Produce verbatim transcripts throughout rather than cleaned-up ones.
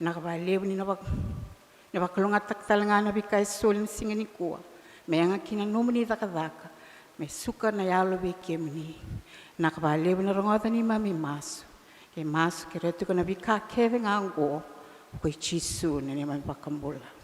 Vinaka vakalevu ni na vak-, ni vakalougatataka tale ga na veika e soli na siga nikua, me yaga kina na nomuni cakacaka, me suka na yalo vei kemuni. Vinaka vakalevu na rogoca neimami masu. Kei masu, kerea tiko na veika kece ga oqo, ko i Jisu na neimami Vakabula.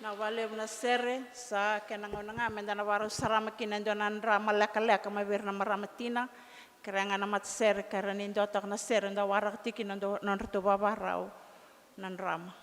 Na valevu na sere, sa kena gauna ga meda na varau sarama kina e dua na drama lekaleka mai vei ira na marama tina. Kerea ga na matasere, kerea ni dua toka na sere, da waraka tiko kina na nodratou vavarau na drama.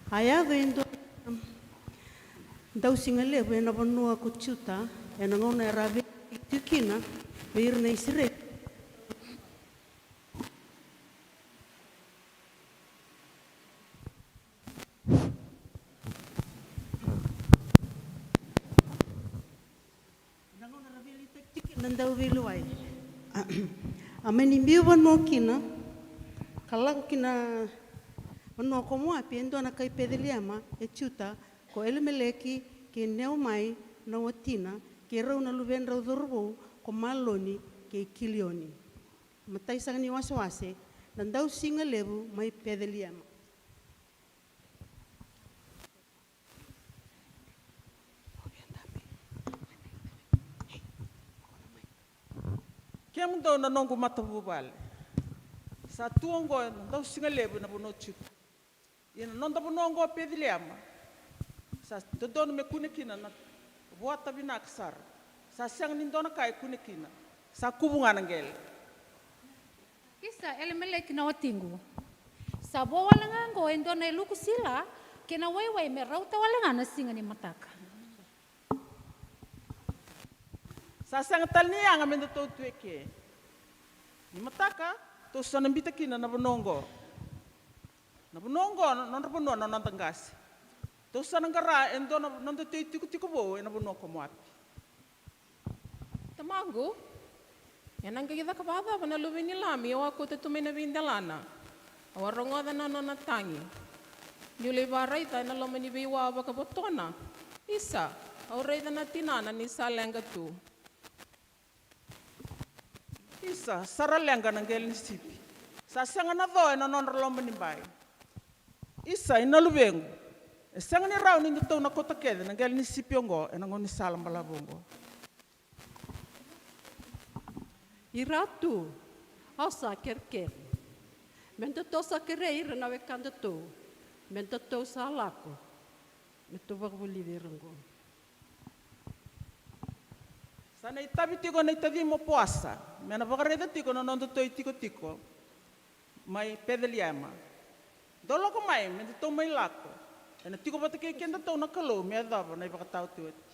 A yaco e dua na dausiga levu ena vanua ko Juta, ena gauna era a vei tiko kina vei ira na Isireli. Na gauna ra veiliutaki tiko kina na dauveilewai, a mani biu vanua kina, ka lako ki na vanua ko Moapi e dua na kai Peceliema e Juta, ko Elimeleki kei Neomai na watina, kei rau na luvedrau cauravou ko Maloni kei Kilioni. Matai saka ni wasewase, na dausiga levu mai Peceliema. Kemudou na noqu matavuvale, sa tu oqo na dausiga levu ena vanua o Juta. Ia na noda vanua oqo o Peceliema, sa dodonu me kune kina na vuata vinaka sara. Sa sega ni dua na ka e kune kina. Sa kuvu ga na qele. Isa, Elimeleki na watiqu, sa vo wale ga oqo e dua na iluku sila kei na waiwai me rauta wale ga na siga ni mataka. Sa sega tale ni yaga me datou tu eke. Ni mataka, tou sa na biuta kina na vanua oqo. Na vanua oqo na nodra vanua na noda qase. Tou sa na qara e dua na nodatou itikotiko vou ena vanua ko Moapi. Tamaqu, ena qai caka vakacava na luve ni lami au a kauta tu mai na veidelana? Au a rogoca na nona tagi. Niu lai vakaraica ena loma ni veiwa vakavotona, isa, au raica na tinana ni sa leqa tu. Isa, sa ra leqa na qele ni sipi. Sa sega na co ena nodra loma ni bai. Isa, i na luvequ, e sega ni rawa ni datou na kauta kece na qele ni sipi oqo ena gaunisala balavu oqo. I Ratu, au sa kerekere me datou sa kerei ira na wekadatou me datou sa lako me tou vakavulici ira oqo. Sa na itavi tiko na itacima o Poasa me na vakaraica tiko na nodatou itikotiko mai Peceliema. Dou lako mai me datou mai lako, ena tiko vata kei kedatou na Kalou me yacova na ivakataotioti.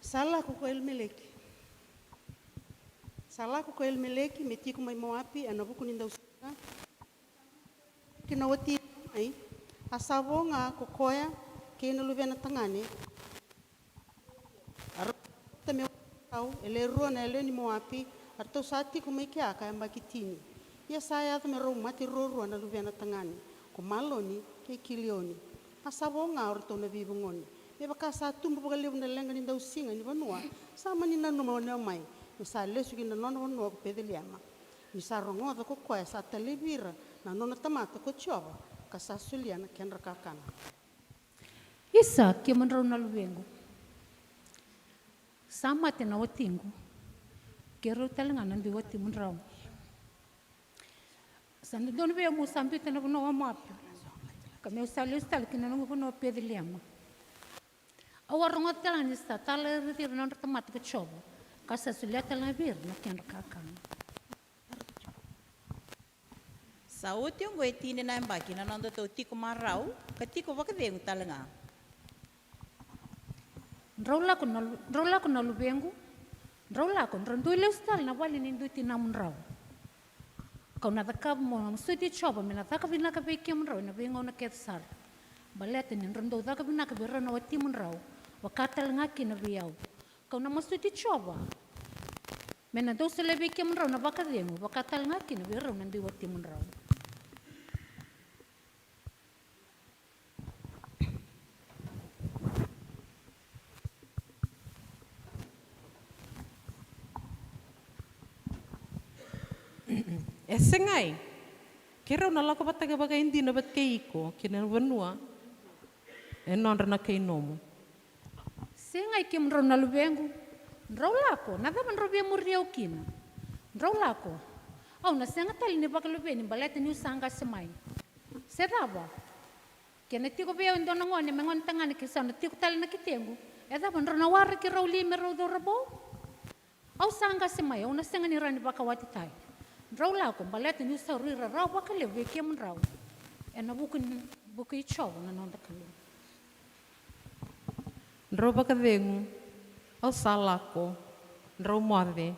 Sa lako ko Elimeleki. Sa lako ko Elimeleki me tiko mai Moapi ena vuku ni dausiga. Kina wati mai, a sa vo ga ko koya kei na luvena tagane. A rauta me wai rau e le rua na yalewa ni Moapi, a ratou sa tiko mai kea ka yabaki tini. Ia sa yaco me rau mate ruarua na luvena tagane, ko Maloni kei Kilioni. A sa vo ga o ratou na veivugoni. Me vaka sa tubu vakalevu na leqa ni dausiga ni vanua, sa mani nanuma o Neomai me sa lesu ki na nona vanua ko Peceliema. Ni sa rogoca ko koya sa talevi ira na nona tamata ko Jiova, ka sa solia na kedra kakana. Isa, kemudrau na luvequ, sa mate na watiqu, kei rau tale ga na dui watimudrau. Sa dodonu vei au meu sa biuta na vanua o Moapi, ka meu sa lesu tale ki na noqu vanua o Peceliema. Au a rogoca tale ga ni sa talevi ira na nodra tamata ko Jiova, ka sa solia tale ga vei ira na kedra kakana. Sa oti oqo e tini na yabaki na nodatou tiko marau ka tiko vakacegu tale ga. Drau lako na lu-, drau lako na luvequ, Drau lako, drau dui lesu tale na vale ni dui tinamudrau. Kau na cakava mo na masuti Jiova me na caka vinaka vei kemudrau ena veigauna kece sara. Baleta ni drau dau caka vinaka vei rau na watimudrau, vaka tale ga kina vei au. Kau na masuti Jiova me na dau solia vei kemudrau na vakacegu, vaka tale ga kina vei rau na dui watimudrau. E segai, keirau na lako vata vakaidina vata kei iko ki na vanua e nodra na kai nomu. Segai kemudrau na luvequ, drau lako, na cava drau via muri au kina? Drau lako, au na sega tale ni vakaluveni baleta niu sa qase mai. Se cava, ke na tiko vei au e dua na gone me gone tagane ke sa na tiko tale na ketequ, e cava drau na waraki rau li me rau cauravou? Au sa qase mai, au na sega ni rawa ni vakawati tale. Drau lako, baleta niu sa rui rarawa vakalevu vei kemudrau ena vuku ni, vuku i Jiova na noda Kalou. Drau vakacegu, au sa lako, drau moce.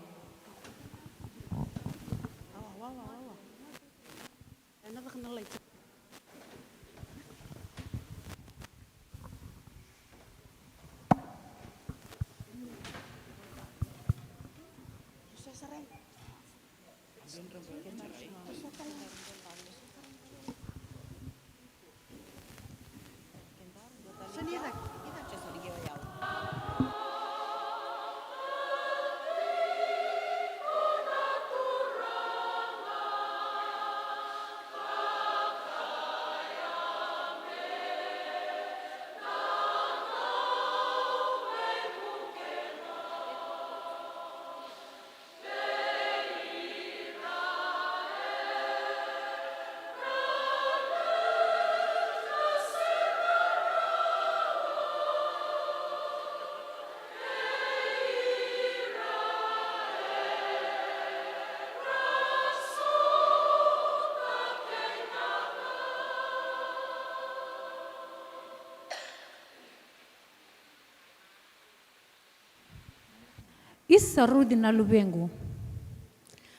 Isa Ruci na luvequ,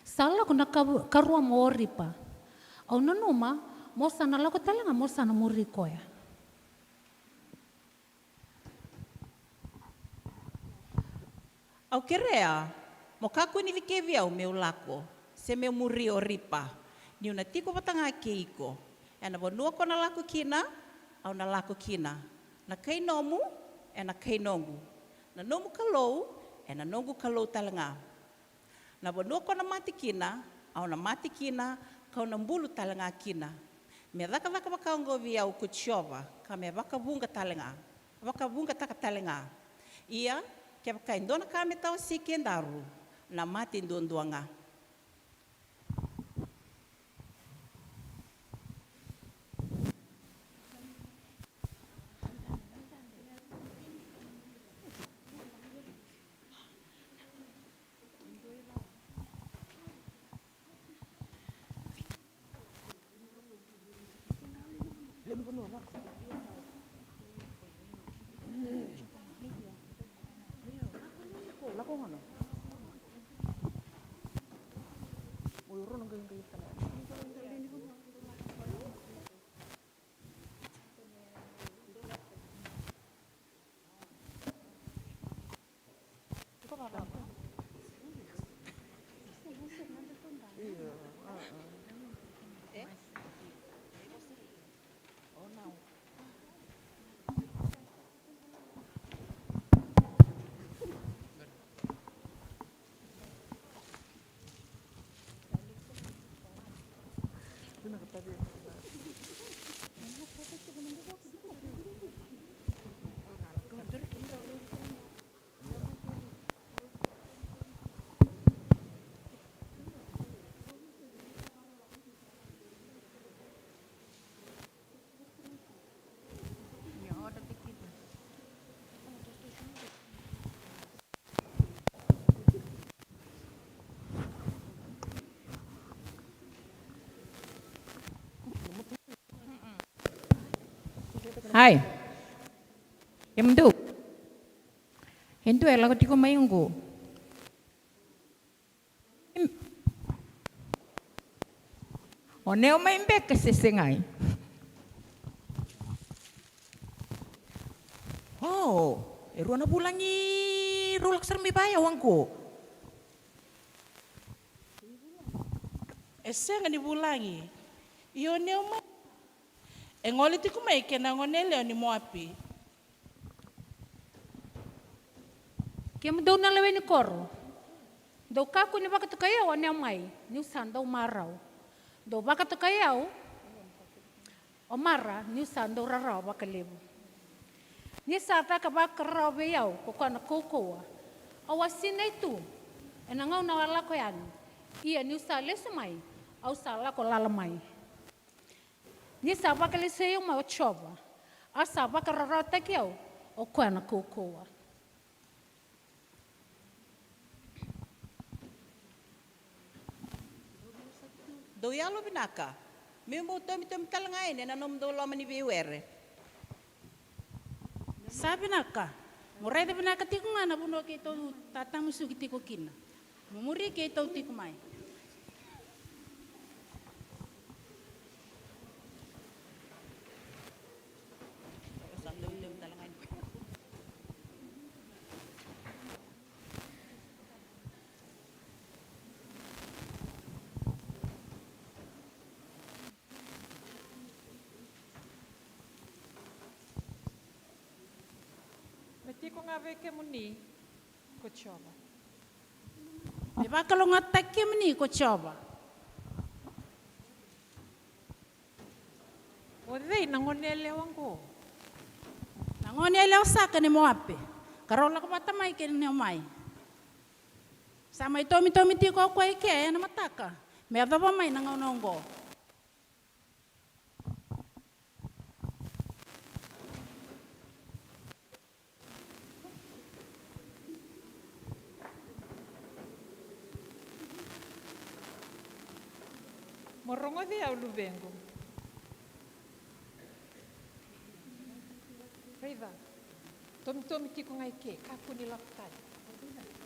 sa lako na kavu-, karua mo Oripa. Au nanuma mo sa na lako tale ga mo sa na muri koya. Au kerea mo kakua ni vikevi au meu lako se meu muri Oripa, niu na tiko vata ga kei iko. Ena vanua ko na lako kina, au na lako kina. Na kai nomu ena kai noqu. Na nomu Kalou ena noqu Kalou tale ga. Na vanua ko na mate kina, au na mate kina, kau na bulu tale ga kina. Me cakacaka vaka oqo vei au ko Jiova, ka me vakavuqa tale ga, vakavuqataka tale ga. Ia, kevaka e dua na ka me tawasei kedaru, na mate duadua ga. Ai. Kemudou. E dua e lako tiko mai oqo. O Neomai beka se segai? O, e rua na vulagi rau lako sara mai vaya waqo. E sega ni vulagi. Io, Neomai e gole tiko mai kei na goneyalewa ni Moapi. Kemudou na lewe ni koro, dou kakua ni vakatokai au o Neomai, niu sa dau marau. Dou vakatokai au o Mara, niu sa dau rarawa vakalevu. Ni sa caka vakararawa vei au ko koya na kaukauwa, au a sinai tu ena gauna au a lako yani. Ia niu sa lesu mai, au sa lako lala mai. Ni sa vakalesui au mai o Jiova, a sa vakararawataki au o koya na kaukauwa. Dou yalo vinaka, meu bau tomitomi tale ga yani ena nomudou loma ni veiwere. Sa vinaka. Mo raica vinaka tiko ga na vanua keitou tatamusuki tiko kina. Mo muri keitou tiko mai. Me tiko ga vei kemuni ko Jiova. Me vakalougatataki kemuni ko Jiova. O cei na goneyalewa oqo? Na goneyalewa saka ni Moapi, ka rau lako vata mai kei Neomai. Sa mai tomitomi tiko o koya i ke ena mataka me yacova mai na gauna oqo. Mo rogoci au, luvequ. Raica, tomitomi tiko ga i ke, kakua ni lako tani.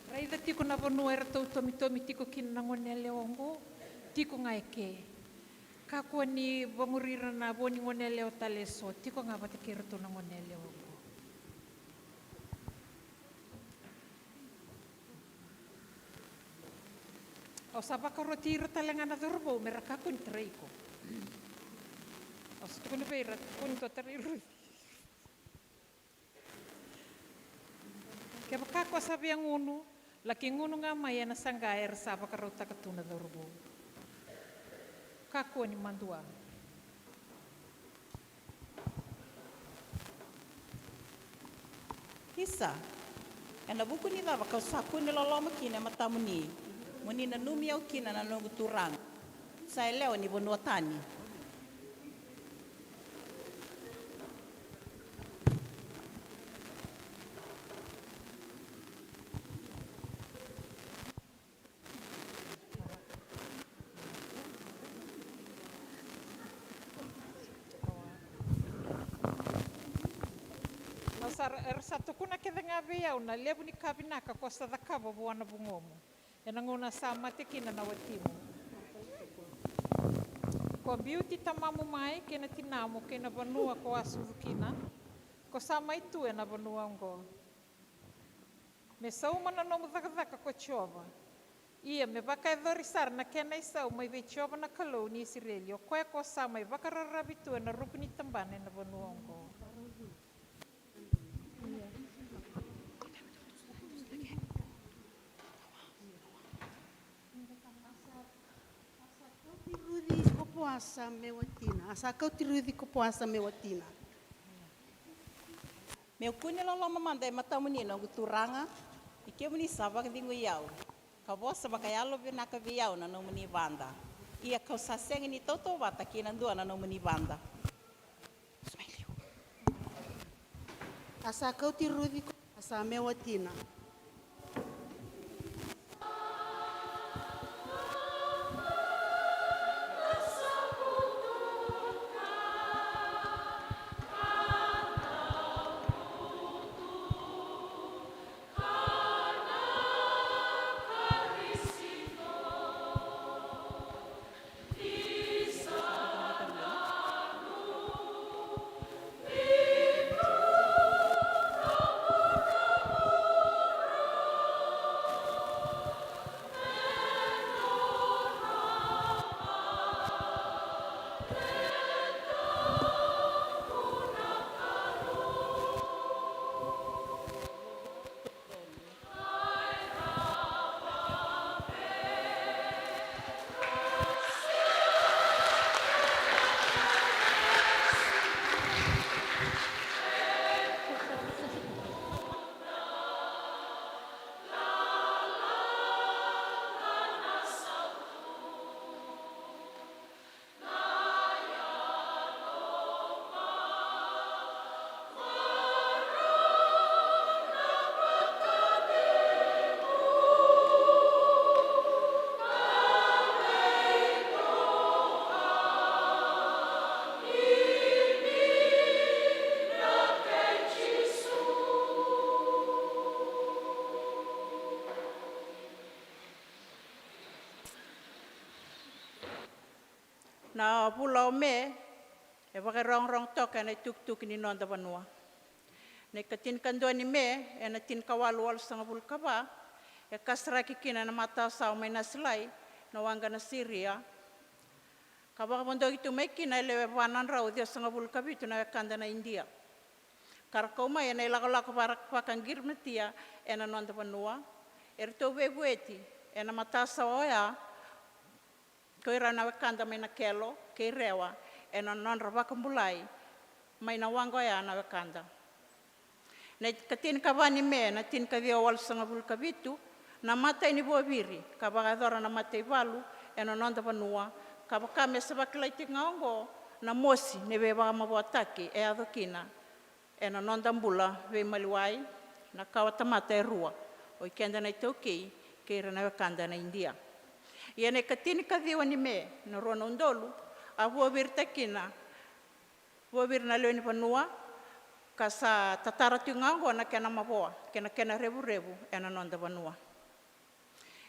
Raica tiko na vanua eratou tomitomi tiko kina na goneyalewa oqo, tiko ga i ke. Kakua ni vamuri ira na vo ni goneyalewa tale eso, tiko ga vata kei iratou na goneyalewa oqo. Au sa vakaroti ira tale ga na cauravou me ra kakua ni tarai iko. Au sa tukuna vei ira, kakua ni dua tarai Ruci. Kevaka ko sa via gunu, laki gunu ga mai ena saqa era sa vakarautaka tu na cauravou. Kakua ni madua. Isa, ena vuku ni cava kau sa kune loloma kina e matamuni, mo ni nanumi au kina na noqu turaga? Sa yalewa ni vanua tani. Au sa, era sa tukuna kece ga vei au na levu ni ka vinaka ko sa cakava vua na vugomu ena gauna sa mate kina na watimu. Ko biuti tamamu mai kei na tinamu kei na vanua ko a sucu kina, ko sa mai tu ena vanua oqo. Me sauma na nomu cakacaka ko Jiova. Ia me vakayacori sara na kena isau mai vei Jiova na Kalou ni Isireli, o koya ko sa mai vakararavi tu ena ruku ni tabana ena vanua oqo. Ruci ko Poasa me watina. A sa kauti Ruci ko Poasa me watina. Meu kune loloma mada e matamuni noqu turaga, ni kemuni sa vakacegui au, ka vosa vakayalovinaka vei au na nomuni vada. Ia kau sa sega ni tautauvata kei na dua na nomuni vada. A sa kauti Ruci ko Poasa me watina. Na vula o Me e vakairogorogo toka ena itukutuku ni noda vanua. Na ikatinikadua ni Me ena tinikawalu walusagavulu ka va e kasaraki kina ena matasawa mai Nasilai na waqa na Siria, ka vakavodoki tu mai kina e lewe va na drau ciwasagavulu ka vitu na wekada na Idia, ka ra kau mai ena ilakolako vaka-, vakaqirimatia ena noda vanua. Eratou veivueti ena matasawa oya ko ira na wekada mai Nakelo kei Rewa ena nodra vakabulai mai na waqa oya na wekada. Na ikatinikava ni Me na tinikaciwa walusagavulu ka vitu, na imatai ni vuaviri ka vakayacora na mataivalu ena noda vanua, ka vaka me sa vakilai tiko ga oqo na mosi ni veivakamavoataki e yaco kina ena noda bula veimaliwai, na kawatamata e rua, o ikeda na iTaukei kei ira na wekada na Idia. Ia na ikatinikaciwa ni Me na rua na udolu, a vuaviritaki kina vuaviri na lewe ni vanua, ka sa tatara tiko ga oqo na kena mavoa kei na kena revurevu ena noda vanua.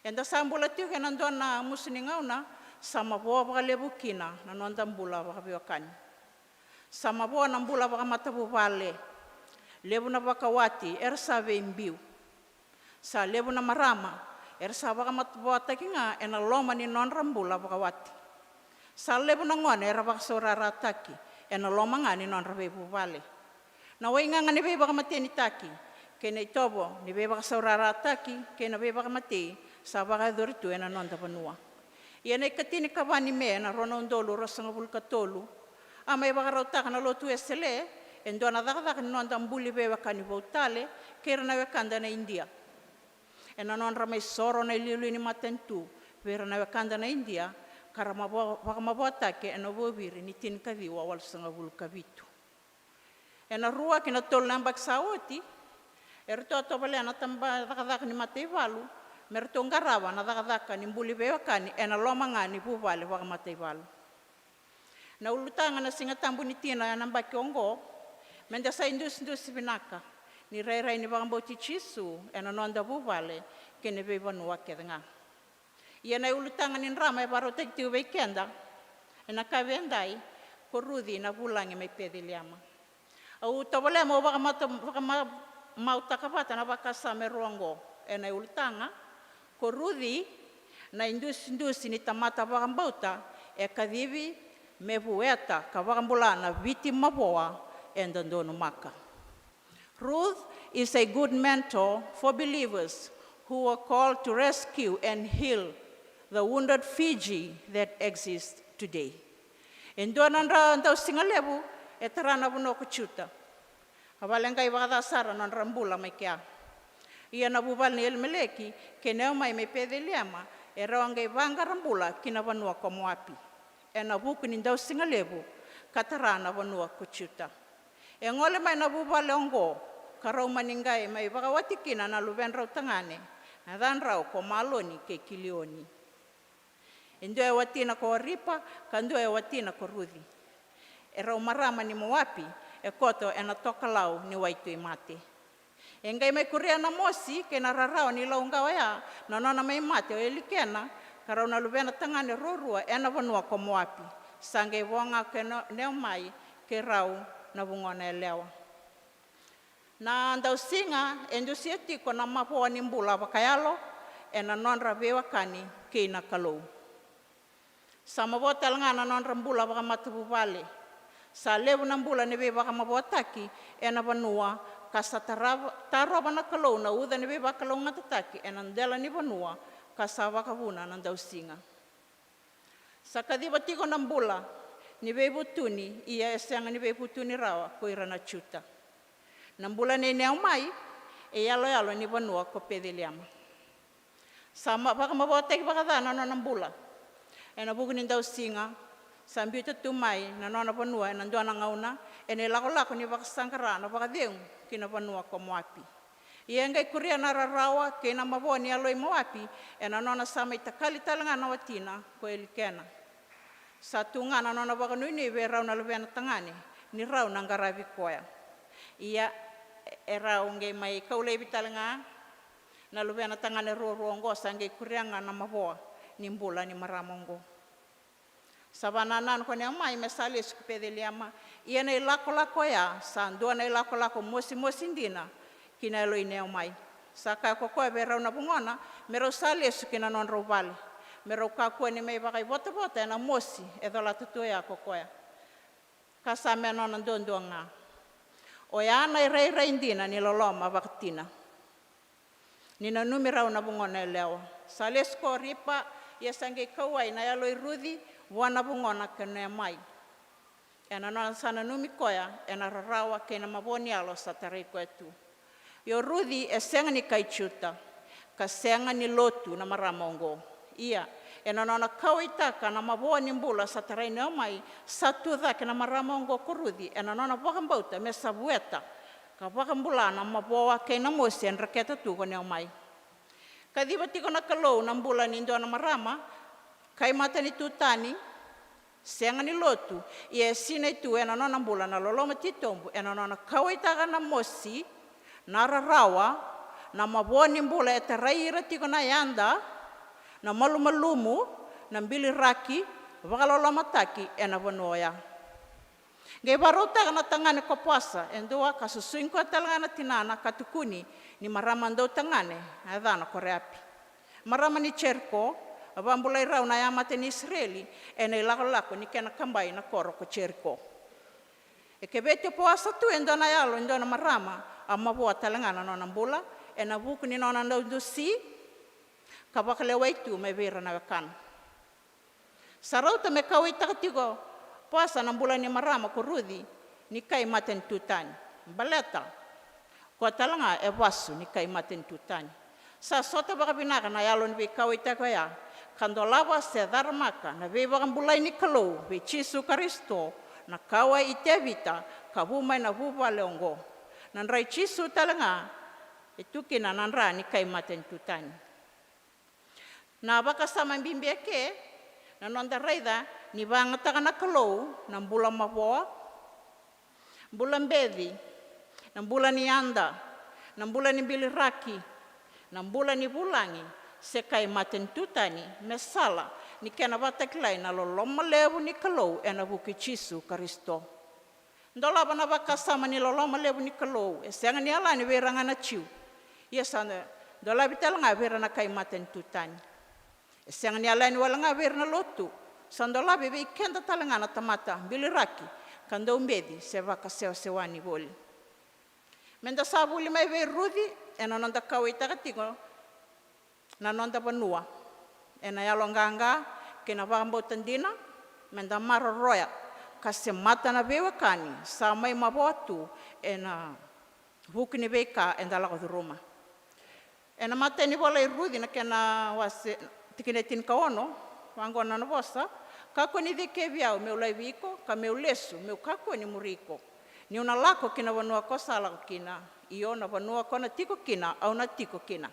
Eda sa bula tiko ena dua na musu ni gauna sa mavoa vakalevu kina na noda bula vakaveiwekani. Sa mavoa na bula vakamatavuvale, levu na vakawati era sa veibiu. Sa levu na marama era sa vakamavoataki ga ena loma ni nodra bula vakawati. Sa levu na gone era vakasaurarataki ena loma ga ni nodra veivuvale. Na waigaga ni veivakamatenitaki kei na itovo ni veivakasaurarataki kei na veivakamatei sa vakayacori tu ena noda vanua. Ia na ikatinikava ni Me na rua na udolu ruasagavulu ka tolu, a mai vakarautaka na Lotu Wesele e dua na cakacaka ni noda buli veiwekani vou tale kei ira na wekada na Idia, ena nodra mai soro na iliuliu ni matanitu vei ira na wekada na Idia, ka ra mavo-, vakamavoataki ena vuaviri ni tinikaciwa walusagavulu ka vitu. Ena rua ki na tolu na yabaki sa oti, eratou a tovolea na tabacakacaka ni mataivalu me ratou qarava na cakacaka ni buli veiwekani ena loma ga ni vuvale vakamataivalu. Na ulutaga na Siga Tabu ni Tina ena yabaki oqo, meda sa idusidusi vinaka ni rairai ni vakabauti Jisu ena noda vuvale kei na veivanua kece ga. Ia na iulutaga ni drama e vakarautaki tiko vei keda ena yakavi edai ko Ruci na vulagi mai Peceliema. Au tovolea meu vakamata-, vakama-, mamautaka vata na vakasama e rua oqo ena iulutaga: ko Ruci, na idusidusi ni tamata vakabauta e kacivi me vueta ka vakabula na Viti mavoa eda donumaka. Ruth is a good mentor for believers who were called to rescue and heal the wounded Fiji that exists today. E dua na dra-, dausiga levu e tara na vanua ko Juta. A vale qai vakaca sara na nodra bula mai kea. Ia na vuvale nei Elimeleki kei Neomai mai Peceliema e rawa qai vaqara bula ki na vanua ko Moapi ena vuku ni dausiga levu ka tara na vanua ko Juta. E gole mai na vuvale oqo ka rau mani qai mai vakawati kina na luvedrau tagane, na yacadrau ko Maloni kei Kilioni. E dua e watina ko Oripa, ka dua e watina ko Ruci. E rau marama ni Moapi e koto ena tokalau ni Waitui Mate. E qai mai kuria na mosi kei na rarawa ni lauqa oya na nona mai mate o Elikena, ka rau na luvena tagane ruarua ena vanua ko Moapi. Sa qai vo ga ko Ne-, Neomai kei rau na vugona yalewa. Na dausiga e dusia tiko na mavoa ni bula vakayalo ena nodra veiwekani kei na Kalou. Sa mavoa tale ga na nodra bula vakamatavuvale. Sa levu na bula ni veivakamavoataki ena vanua, ka sa tarava-, tarova na Kalou na uca ni veivakalougatataki ena dela ni vanua, ka sa vakavuna na dausiga. Sa kaciva tiko na bula ni veivutuni, ia e sega ni veivutuni rawa ko ira na Juta. Na bula nei Neomai e yaloyalo ni vanua ko Peceliema. Sa ma-, vakamavoataki vakaca na nona bula ena vuku ni dausiga. Sa biuta tu mai na nona vanua ena dua na gauna ena ilakolako ni vakasaqara na vakacegu ki na vanua ko Moapi. Ia e qai kuria na rarawa kei na mavoa ni yalo i Moapi ena nona sa mai takali tale ga na watina ko Elikena. Sa tu ga na nona vakanuinui vei rau na luvena tagane ni rau na qaravi koya. Ia e rau qai mai kau laivi tale ga na luvena tagane ruarua oqo, sa qai kuria ga na mavoa ni bula ni marama oqo. Sa vakanananu ko Neomai me sa lesu ki Peceliema. Ia na ilakolako oya sa dua na ilakolako mosimosi dina ki na yalo i Neomai. Sa kaya ko koya vei rau na vugona me rau sa lesu ki na nodrau vale, me rau kakua ni mai vakaivotavota ena mosi e colata tu oya ko koya, ka sa me nona duadua ga. Oya na irairai dina ni loloma vakatina. Ni nanumi rau na vugona yalewa. Sa lesu ko Oripa, ia sa qai kauwai na yalo i Ruci vua na vugona ko Neomai, ena nona sa nanumi koya ena rarawa kei na mavoa ni yalo sa tarai koya tu. Ia o Ruci e sega ni kai Juta, ka sega ni lotu na marama oqo. Ia, ena nona kauwaitaka na mavoa ni bula sa tarai Neomai, sa tucake na marama oqo ko Ruci ena nona vakabauta me sa vueta ka vakabula na mavoa kei na mosi e dreketa tu ko Neomai. Kaciva tiko na Kalou na bula ni dua na marama kai matanitu tani, sega ni lotu, ia e sinai tu ena nona bula na loloma titobu ena nona kauwaitaka na mosi, na rarawa, na mavoa ni bula e tarai ira tiko na yada, na malumalumu, na biliraki, vakalolomataki ena vanua oya. Qai vakarautaka na tagane ko Poasa e dua, ka susugi koya tale ga na tinana, ka tukuni ni marama dautagane, a yacana ko Reapi, marama ni Jeriko. A vakabulai rau na yamata ni Isireli ena ilakolako ni kena kabai na koro ko Jeriko. E keveti o Poasa tu e dua na yalo e dua na marama, a mavoa tale ga na nona bula ena vuku ni nona dau dusi ka vakalewai tu mai vei ira na wekana. Sa rauta me kauwaitaka tiko o Poasa na bula ni marama ko Ruci ni kai matanitu tani, baleta o koya tale ga e vasu ni kai matanitu tani. Sa sota vakavinaka na yalo ni veikauwaitaki oya, ka dolava se caramaka na veivakabulai ni Kalou vei Jisu Karisito, na kawa i Tevita, ka vu mai na vuvale oqo. Na dra i Jisu tale ga e tu kina na dra ni kai matanitu tani. Na vakasama bibi eke, na noda raica ni vakayagataka na Kalou na bula mavoa, bula beci, na bula ni yada, na bula ni biliraki, na bula ni vulagi, se kai matanitu tani, me sala ni kena vakatakilai na loloma levu ni Kalou ena vuku i Jisu Karisito. Dolava na vakasama ni loloma levu ni Kalou e sega ni yalani vei ira ga na Jiu, ia sa dolavi tale ga vei ira na kai matanitu tani. E sega ni yalani wale ga vei ira na lotu, sa dolavi vei keda tale ga na tamata biliraki ka dau beci se vakasewasewani voli. Meda sa vuli mai vei Ruci ena noda kauwaitaka tiko na noda vanua ena yaloqaqa kei na vakabauta dina, meda maroroya ka semata na veiwekani sa mai mavoa tu ena vuku ni veika eda lako curuma. Ena imatai ni vola i Ruci na kena wase, tikina e tinikaono, vaqo na nona vosa: Kakua ni cikevi au meu laivi iko, ka meu lesu, meu kakua ni muri iko. Niu na lako ki na vanua ko sa lako kina, io, na vanua ko na tiko kina, au na tiko kina.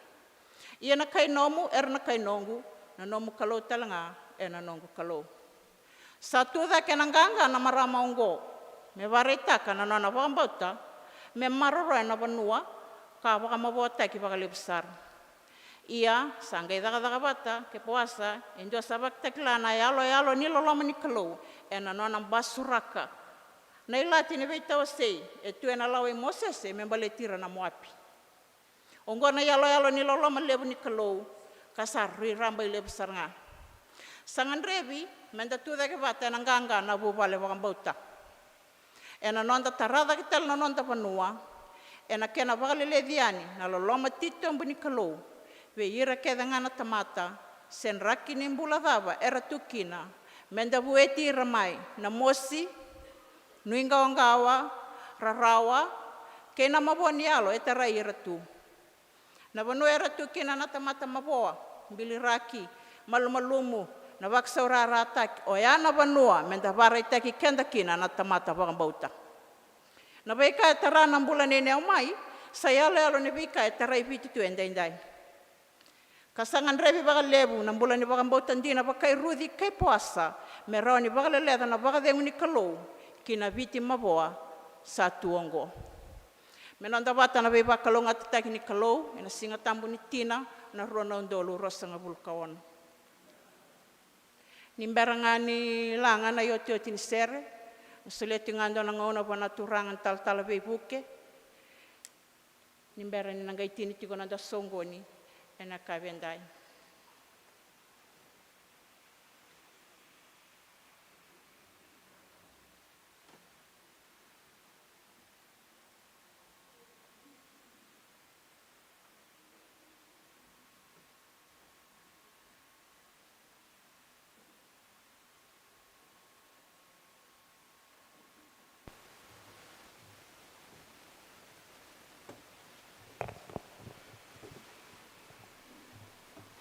Ia na kai nomu era na kai noqu, na nomu Kalou tale ga e na noqu Kalou. Sa tucake ena qaqa na marama oqo me vakaraitaka na nona vakabauta, me maroroya na vanua ka vakamavoataki vakalevu sara. Ia sa qai cakacaka vata kei Poasa e dua sa vakatakila na yaloyalo ni loloma ni Kalou ena nona basuraka na ilati ni veitawasei e tu ena lawa i Mosese me baleti ira na Moapi. Oqo na yaloyalo ni loloma levu ni Kalou, ka sa rui rabailevu sara ga. Sa gadrevi meda tucake vata ena qaqa na vuvale vakabauta. Ena noda tara cake tale na noda vanua, ena kena vakaleleci yani na loloma titobu ni Kalou vei ira kece ga na tamata, se draki ni bula cava era tu kina, meda vueti ira mai na mosi, nuiqawaqawa, rarawa, kei na mavoa ni yalo e tarai ira tu. Na vanua era tu kina na tamata mavoa, biliraki, malumalumu, na vakasaurarataki, oya na vanua meda vakaraitaki keda kina na tamata vakabauta. Na veika e tara na bula nei Neomai sa yaloyalo ni veika e tarai Viti tu edaidai. Ka sa gadrevi vakalevu na bula ni vakabauta dina vakai Ruci kei Poasa me rawa ni vakaleleca na vakacegu ni Kalou ki na Viti mavoa sa tu oqo. Me noda vata na veivakalougatataki ni Kalou ena Siga Tabu ni Tina, na rua na udolu ruasagavulu ka ono. Ni bera ga ni laga na iotioti ni sere, solia tiko ga dua na gauna vua na turaga na talatala veivuke. Ni bera ni na qai tini tiko na noda soqoni ena yakavi edai.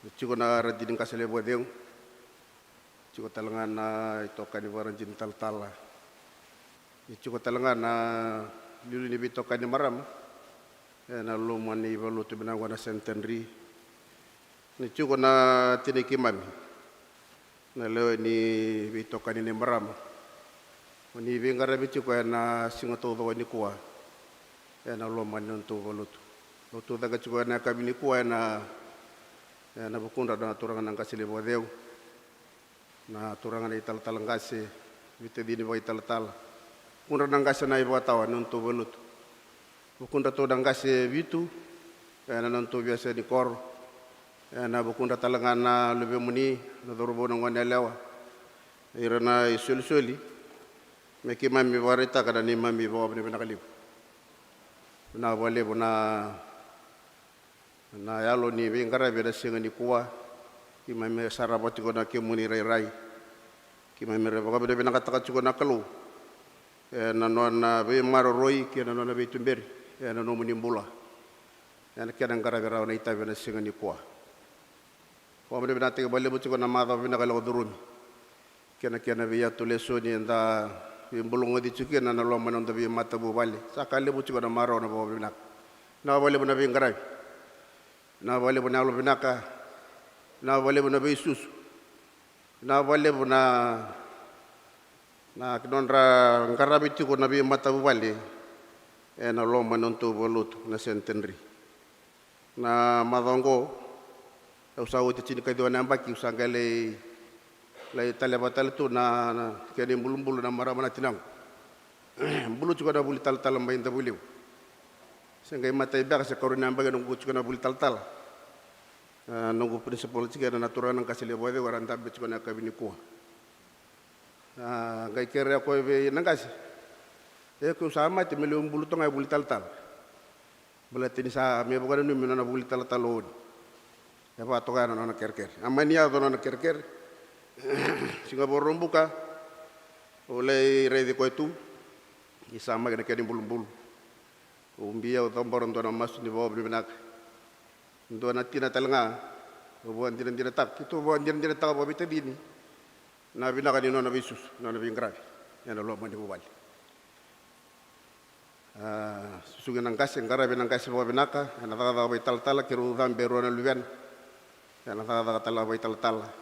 Ni tiko na radini qase levu a cegu. Tiko tale ga na itokani vakaradini talatala. Ni tiko tale ga na liuliu ni veitokani marama ena loma ni valelotu vinaka na Centenary. Ni tiko na tinai keimami na lewe ni veitokani ni marama, o ni veiqaravi tiko ena siga taucoko nikua ena loma ni nodatou valelotu. Au tucake tiko ena yakavi nikua ena, ena vukudra na turaga na qase levu a cegu, na turaga na italatala qase, veitacini vakaitalatala, vukudra na qase na ivakatawa ni nodatou valelotu, vukudratou na qase vitu ena nodatou veiyasai ni koro, ena vukudra tale ga na luvemuni, na cauravou, na goneyalewa, ira na isolisoli, me keimami vakaraitaka na neimami vakavinavinaka levu. Vinaka vakalevu na, na yalo ni veiqaravi ena siga nikua. Keimami sarava tiko na kemuni rairai. Keimami ra vakavinavinakataka tiko na Kalou ena nona veimaroroi kei na nona veituberi ena nomuni bula, ena kena qaravi rawa na itavi ena siga nikua. Vakavinavinakataki vakalevu tiko na macawa vinaka e lako curumi kei na kena veiyatu lesoni eda veibulagoci tiko kina ena loma ni noda veimatavuvale. Sa ka levu tiko na marau, na vakavinavinaka. Vinaka vakalevu na veiqaravi. Vinaka vakalevu na yalovinaka. Vinaka vakalevu na veisusu. Vinaka vakalevu na, na nodra qaravi tiko na veimatavuvale ena loma ni nodatou valelotu na Centenary. Na macawa oqo au sa oti tinikaciwa na yabaki, au sa qai lai, lai taleva tale tu na, na kena ibulubulu na marama na tinaqu. Bulu tiko na vuli talatala mai Davuilevu. Se qai matai beka se karua na yabaki noqu tiko na vuli talatala. A, noqu principal tiko na turaga na qase levu a cegu era dabe tiko na yakavi nikua. A, qai kerea koya vei na qase, e, keu sa mate me lewe bulu toka ga e vuli talatala. Baleta ni sa mai vakananumi na nona vuli talatala o Oni. E vakatoka ya na nona kerekere. A mani yaco na nona kerekere, siga Vakaraubuka, au lai raici koya tu, ni sa mai na kena ibulubulu. Au bia, au cabora dua na masu ni vakavinavinaka. Dua na tina tale ga, au vakadinadinataka, keitou vakadinadinataka vakaveitacini na vinaka ni nona veisusu, nona veiqaravi ena loma ni vuvale. A, susugi na qase, qaravi na qase vakavinaka ena cakacaka vakaitalatala, keirau cabe e rua na luvena ena cakacaka tale vakaitalatala.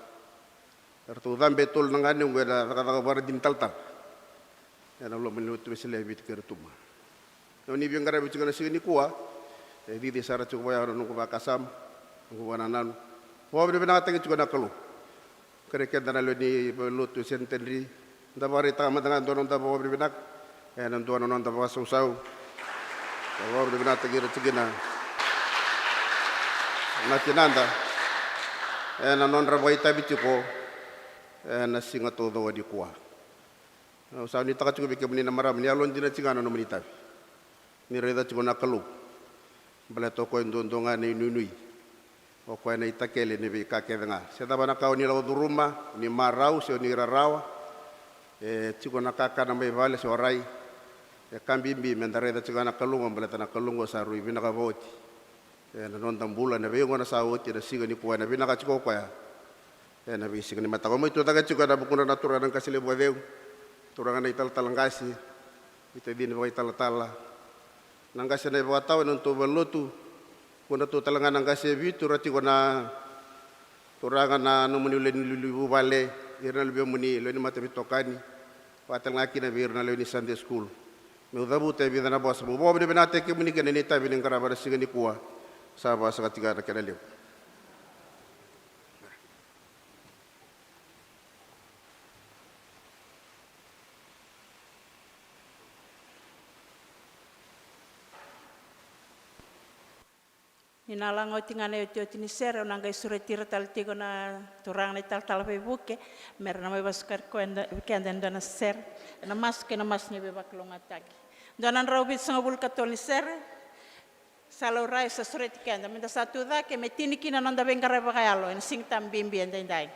Eratou cabe e tolu na ganequ ena cakacaka vakaradini talatala ena loma ni Lotu Wesele e Viti kei Rotuma. Na nona veiqaravi tiko na siga nikua e cici sara tiko vaya na noqu vakasama, noqu vakanananu. Vakavinavinakataki tiko na Kalou. Kerei keda na lewe ni valelotu e Centenary, da vakaraitaka mada ga e dua na noda vakavinavinaka ena dua na noda vakasausau. Da vakavinavinakataki ira tiko kina na tinada ena nodra vakaitavi tiko ena siga taucoko nikua. Au sa nuitaka tiko vei kemuni na marama ni yalodina tiko ga na nomuni itavi. Ni raica tiko na Kalou. Baleta o koya duadua ga na inuinui. O koya na itakele ni veika kece ga. Se cava na ka o ni lako curuma, o ni marau se o ni rarawa, e tiko na kakana mai vale se o rai, e ka bibi meda raica tiko ga na Kalou oqo, baleta na Kalou oqo sa rui vinaka vakaoti ena noda bula ena veigauna sa oti, ena siga nikua, ena vinaka tiko o koya ena veisiga ni mataka. Au mai tucake tiko ena vukudra na turaga na qase levu a cegu, turaga na italatala qase, itacini vakaitalatala, na qase na ivakatawa ena nodatou valelotu, vukudratou tale ga na qase e vitu, ra tiko na turaga na nomuni lewe ni vuvale, ira na luvemuni, lewe ni mataveitokani, vaka tale ga kina vei ira na lewe ni Sunday school. Meu cavuta e vica na vosa, meu vakavinavinakataki kemuni kei na neimami itavi ni qarava na siga nikua. Sa vakasaka tiko na kena levu. Ni na laga oti ga na iotioti ni sere, au na qai sureti ira tale tiko na turaga na italatala veivuke me ra na mai vakasukai koya, keda e dua na sere ena masu kei na masu ni veivakalougatataki. Dua na drau vitusagavulu ka tolu ni sere. Sa laurai, sa sureti keda me da sa tu cake me tini kina na noda veiqaravi vakayalo ena Siga Tabu bibi edaidai.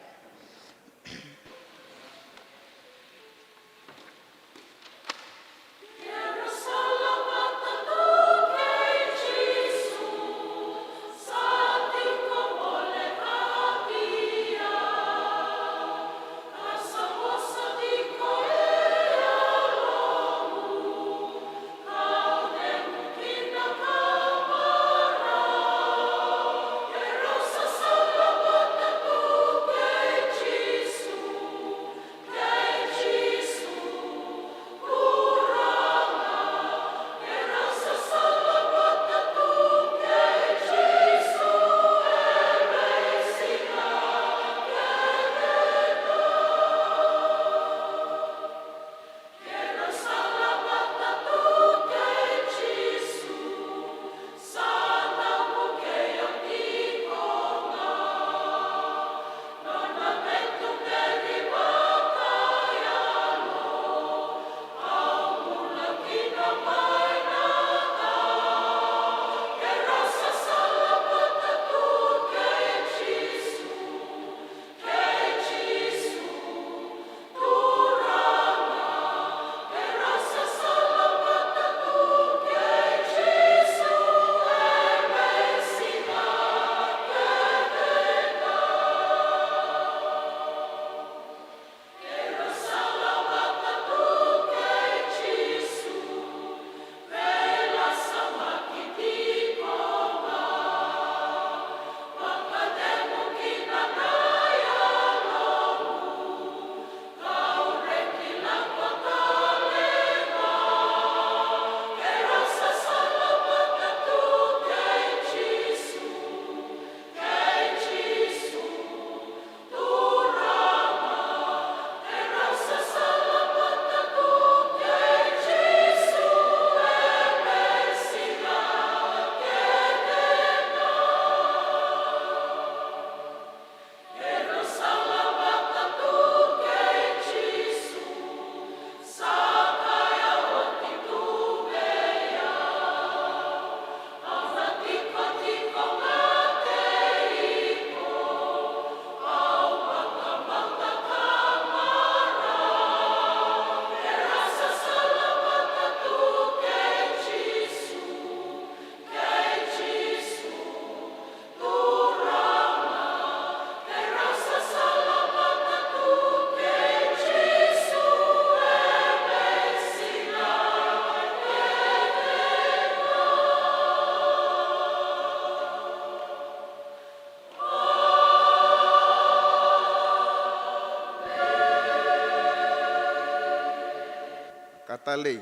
Ka talei,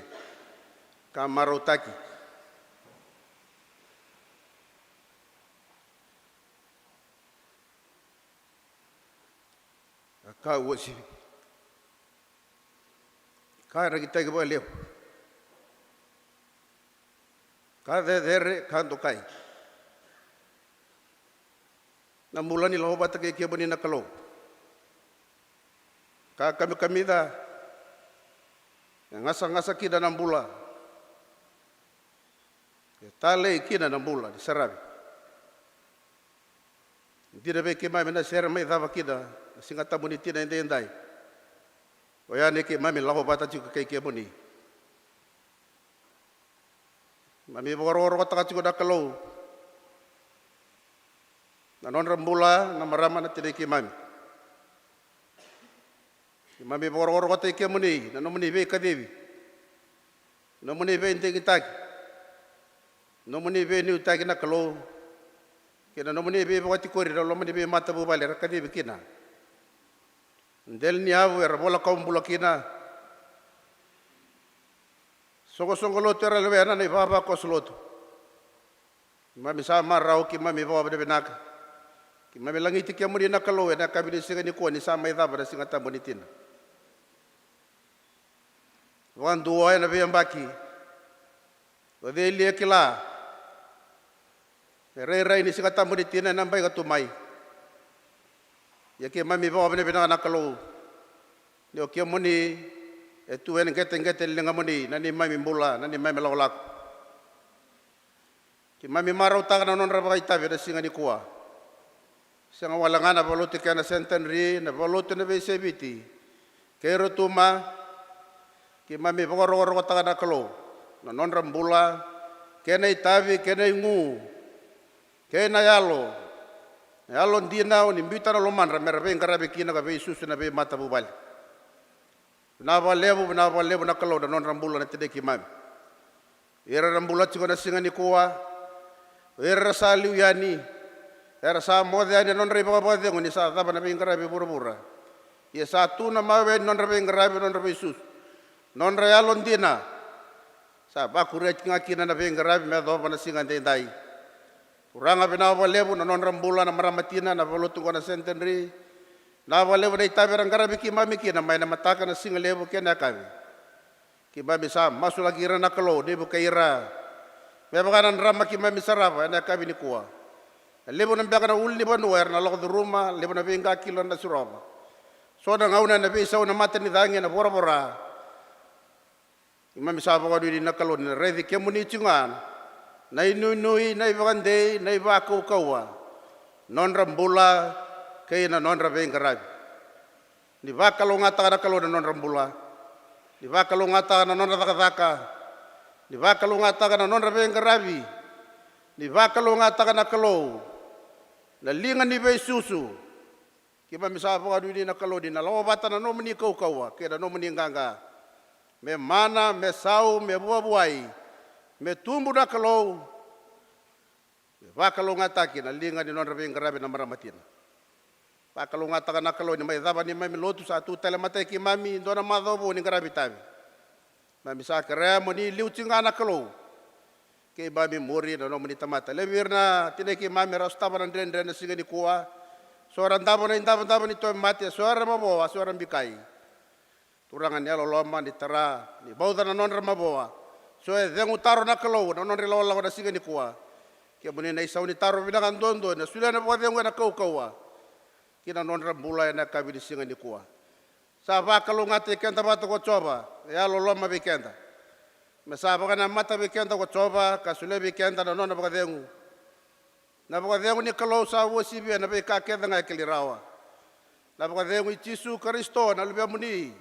ka marautaki. Ka uasivi. Ka rekitaki vakalevu. Ka cecere, ka dokai. Na bula ni lako vata kei kemuni na Kalou. Ka kamikamica, e gasagasa kina na bula. E talei kina na bula ni saravi. Dina vei keimami na sere mai cava kina na Siga Tabu ni tina edaidai. Oya ni keimami lako vata tiko kei kemuni. Mami vakarokorokotaka tiko na Kalou na nodra bula na marama na tinai keimami. Keimami vakarokorokotaki kemuni na nomuni veikacivi, nomuni veidigitaki, nomuni veiniutaki na Kalou, kei na nomuni veivakatikori na loma ni veimatavuvale era kacivi kina. Dela ni yavu era vola kawa bula kina. Soqosoqo lotu era lewena na ivavakoso lotu. Keimami sa marau, keimami vakavinavinaka. Keimami lagiti kemuni na Kalou ena yakavi ni siga nikua ni sa mai cava na Siga Tabu ni tina. Vakadua ena veiyabaki. O cei li e kila E rairai ni Siga Tabu ni tina ena bai ka tu mai. Ia keimami vakavinavinaka na Kalou ni o kemuni e tu ena qeteqete ni ligamuni, na neimami bula, na neimami lakolako. Keimami marautaka na nodra vakaitavi ena siga nikua. Sega wale ga na valotu kei na Centenary, na valotu na veiseviti kei Rotuma. Keimami vakarokorokotaka na Kalou na nodra bula, kei na itavi, kei na igu, kei na yalo, na yalo dina o ni biuta na lomadra me ra veiqaravi kina ka veisusu na veimatavuvale. Vinaka vakalevu, vinaka vakalevu na Kalou na nodra bula na tinai keimami. O ira era bula tiko na siga nikua, o ira era sa liu yani, era sa moce yani na nodra ivakavakacegu ni sa cava na veiqaravi e vuravura. Ia sa tu na mawe ni nodra veiqaravi, nodra veisusu, nodra yalo dina. Sa vakuria tiko ga kina na veiqaravi me yacova na siga edaidai. Turaga, vinaka vakalevu na nodra bula na marama tina, na valotu qo na Centenary. Vinaka vakalevu na itavi era qaravi keimami kina mai na mataka, na siga levu kei na yakavi. Keimami sa masulaki ira na Kalou ni vukei ira me vaka na drama keimami sarava ena yakavi nikua. E levu na beka na ulunivanua era na lako curuma, levu na veiqakilo era na sirova. So na gauna ena veisau na matanicagi ena voravora. Keimami sa vakanuinui na Kalou ni na raici kemuni tiko ga na inuinui, na ivakadei, na ivakaukauwa, nodra bula kei na nodra veiqaravi. Ni vakalougatataka na Kalou na nodra bula. Ni vakalougatataka na nodra cakacaka. Ni vakalougatataka na nodra veiqaravi. Ni vakalougatataka na Kalou na liga ni veisusu. Keimami sa vakanuinui na Kalou ni na lako vata na nomuni kaukauwa kei na nomuni qaqa. Me mana, me sau, me vuavuai, me tubu na Kalou. Me vakalougatataki na liga ni nodra veiqaravi na marama tina. Vakalougatataka na Kalou ni mai cava neimami lotu, sa tu tale matai keimami dua na macawa vou ni qaravi tavi. Keimami sa kerea mo ni liu tiko ga na Kalou. Keimami muri na nomuni tamata. Levu ira na tinai keimami era sotava na dredre na siga nikua. So era davo na idavodavo ni tauvimate, so era mavoa, so era bikai. Turaga, ni yalololoma, ni tara, ni vauca na nodra mavoa. So e cegu taro na Kalou na nodra ilakolako na siga nikua. Kemuni na isau ni taro vinaka duadua, na solia na vakacegu ena kaukauwa ki na nodra bula ena yakavi ni siga nikua. Sa vakalougatataki keda vata ko Jiova, e yalololoma vei keda. Me sa vakanamata vei keda ko Jiova ka solia vei keda na nona vakacegu. Na vakacegu ni Kalou sa uasivi ena veika kece ga e kilai rawa. Na vakacegu i Jisu Karisito na Luvemuni,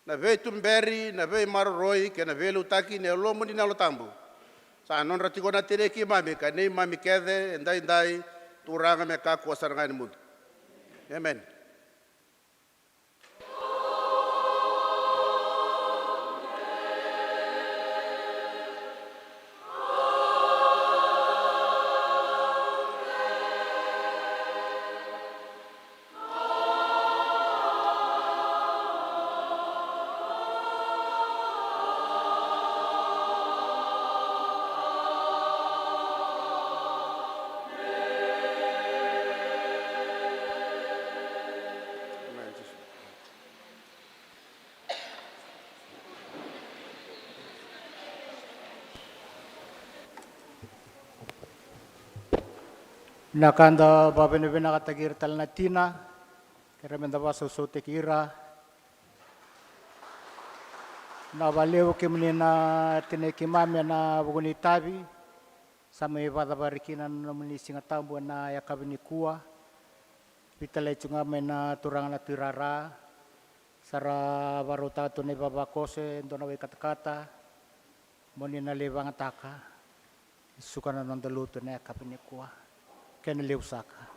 na veituberi, na veimaroroi kei na veiliutaki ni Yalomuni na Yalo Tabu, sa nodra tiko na tinai keimami ka neimami kece edaidai, Turaga, me kakua sara ga ni mudu. Emeni. Na ka da vakavinavinakataki ira tale na tina, kerea meda vakasausautaki ira. Na vakalevu kemuni na tinai keimami ena vuku ni tavi. Sa mai vakacavari kina na nomuni Siga Tabu ena yakavi nikua. Veitalai tu ga mai na turaga na tuirara. Sa ra vakarautaka tu na ivavakoso, e dua na wai katakata. Mo ni na lai vagataka, suka na noda lotu ena yakavi nikua. Kena levu saka.